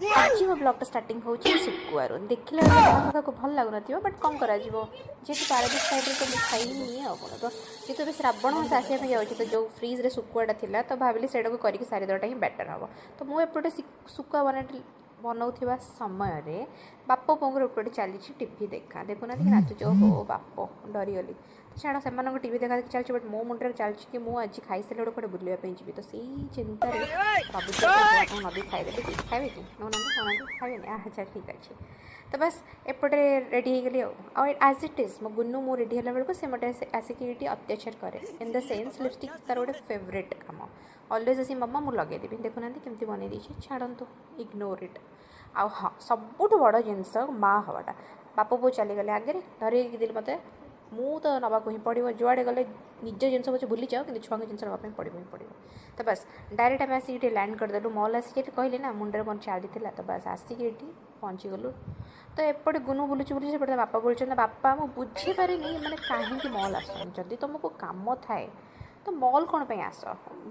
ଆଜି ମୋ ବ୍ଲଗ୍ଟା ଷ୍ଟାର୍ଟିଂ ହେଉଛି ଶୁଖୁଆରୁ। ଦେଖିଲା ବେଳେ କାହା କାହାକୁ ଭଲ ଲାଗୁନଥିବ, ବଟ୍ କ'ଣ କରାଯିବ? ଯେହେତୁ ପାରାଦୀପ ସାଇଡ଼୍ରେ ତ ମୁଁ ଖାଇନି। ଆଉ କ'ଣ, ତ ଯେହେତୁ ଏବେ ଶ୍ରାବଣ ମାସ ଆସିବା ପାଇଁ ଯାଉଛି, ତ ଯେଉଁ ଫ୍ରିଜ୍ରେ ଶୁଖୁଆଟା ଥିଲା, ତ ଭାବିଲି ସେଇଟାକୁ କରିକି ସାରିଦେବାଟା ହିଁ ବେଟର୍ ହେବ। ତ ମୁଁ ଏପଟେ ଶୁଖୁଆ ବନାଉଥିବା ସମୟରେ ବାପ ପୁଅଙ୍କର ଏପଟେ ଚାଲିଛି ଟିଭି ଦେଖା। ଦେଖୁନାହାନ୍ତି କି ନାଚୁଛି। ଓହୋ ବାପ, ଡରିଗଲି। ତ ଛାଡ଼, ସେମାନଙ୍କ ଟିଭି ଦେଖା ଦେଖି ଚାଲିଛି, ବଟ୍ ମୋ ମୁଣ୍ଡରେ ଚାଲିଛି କି ମୁଁ ଆଜି ଖାଇସାରିଲା ଗୋଟେ କୁଆଡ଼େ ବୁଲିବା ପାଇଁ ଯିବି। ତ ସେଇ ଚିନ୍ତାରେ ଭାବୁଛି, ଆପଣ ନଦୀ ଖାଇଦେବେ କି? ଖାଇବେ କି? ନେଉନାହାନ୍ତି, ଖାଉନାହାନ୍ତି, ଖାଇବେନି? ଆଚ୍ଛା, ଠିକ୍ ଅଛି। ତ ବାସ୍, ଏପଟେ ରେଡ଼ି ହେଇଗଲି। ଆଉ ଆଜ୍ it is ମୋ ଗୁନୁ, ମୁଁ ରେଡ଼ି ହେଲା ବେଳକୁ ସେ ମୋତେ ଆସିକି ଏଇଠି ଅତ୍ୟାଚାର କରେ। ଇନ୍ the sense lipstick ତାର ଗୋଟେ ଫେଭରେଟ୍ କାମ। ଅଲୱେଜ୍ ଆସି, ମାମା, ମୁଁ ଲଗେଇଦେବି, ଦେଖୁନାହାନ୍ତି କେମିତି ବନେଇ ଦେଇଛି। ଛାଡ଼ନ୍ତୁ, ଇଗ୍ନୋର ଇଟ୍। ଆଉ ହଁ, ସବୁଠୁ ବଡ଼ ଜିନିଷ ମା ହେବାଟା। ବାପ ପୁଅ ଚାଲିଗଲେ ଆଗରେ, ଧରେଇକି ଦେଲେ ମୋତେ, ମୁଁ ତ ନେବାକୁ ହିଁ ପଡ଼ିବ। ଯୁଆଡ଼େ ଗଲେ ନିଜ ଜିନିଷ ପଛେ ଭୁଲିଯାଅ, କିନ୍ତୁ ଛୁଆଙ୍କ ଜିନିଷ ନେବା ପାଇଁ ପଡ଼ିବ ହିଁ ପଡ଼ିବ। ତ ବାସ୍, ଡାଇରେକ୍ଟ ଆମେ ଆସିକି ଏଠି ଲ୍ୟାଣ୍ଡ କରିଦେଲୁ। ମଲ୍ ଆସିକି ଏଠି କହିଲି ନା, ମୁଣ୍ଡରେ କ'ଣ ଚାଲିଥିଲା। ତ ବାସ୍, ଆସିକି ଏଠି ପହଞ୍ଚିଗଲୁ। ତ ଏପଟେ ଗୁନୁ ବୁଲୁଛି ବୁଲୁଛି, ସେପଟେ ତା ବାପା ବୁଲୁଛନ୍ତି। ବାପା, ମୁଁ ବୁଝିପାରିନି ମାନେ କାହିଁକି ମଲ୍ ଆସନି? ଯଦି ତୁମକୁ କାମ ଥାଏ ତ ମଲ୍ କ'ଣ ପାଇଁ ଆସ?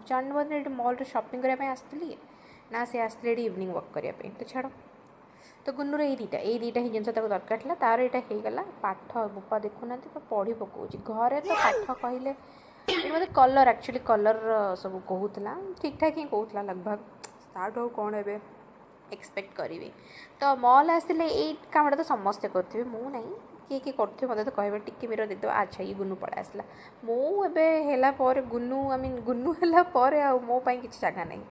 ଜାଣିବନି, ଏଠି ମଲ୍ରେ ସପିଂ କରିବା ପାଇଁ ଆସିଥିଲି ନା ସେ ଆସିଥିଲେ ଏଠି ଇଭିନିଂ ୱାକ୍ କରିବା ପାଇଁ? ତ ଛାଡ଼। ତ ଗୁନୁର ଏଇ ଦୁଇଟା ହିଁ ଜିନିଷ ତାକୁ ଦରକାର ଥିଲା, ତାର ଏଇଟା ହେଇଗଲା। ପାଠ ବୋପା, ଦେଖୁନାହାନ୍ତି ତ, ପଢ଼ି ପକାଉଛି। ଘରେ ତ ପାଠ କହିଲେ ଏଠି ମୋତେ କଲର୍, ଆକ୍ଚୁଆଲି କଲର୍ ସବୁ କହୁଥିଲା, ଠିକ୍ଠାକ୍ ହିଁ କହୁଥିଲା ଲଗଭଗ। ତାଠୁ ଆଉ କ'ଣ ଏବେ ଏକ୍ସପେକ୍ଟ କରିବି? ତ ମଲ୍ ଆସିଲେ ଏଇ କାମଟା ତ ସମସ୍ତେ କରୁଥିବେ, ମୁଁ ନାହିଁ, କିଏ କିଏ କରୁଥିବେ ମୋତେ ତ କହିବେ। ଟିକେ ମିରର ଦେଇଦେବ। ଆଚ୍ଛା, ଇଏ ଗୁନୁ ପଳେଇ ଆସିଲା। ମୁଁ ଏବେ ହେଲା ପରେ ଗୁନୁ, I mean Gunu ହେଲା ପରେ ଆଉ ମୋ ପାଇଁ କିଛି ଜାଗା ନାହିଁ।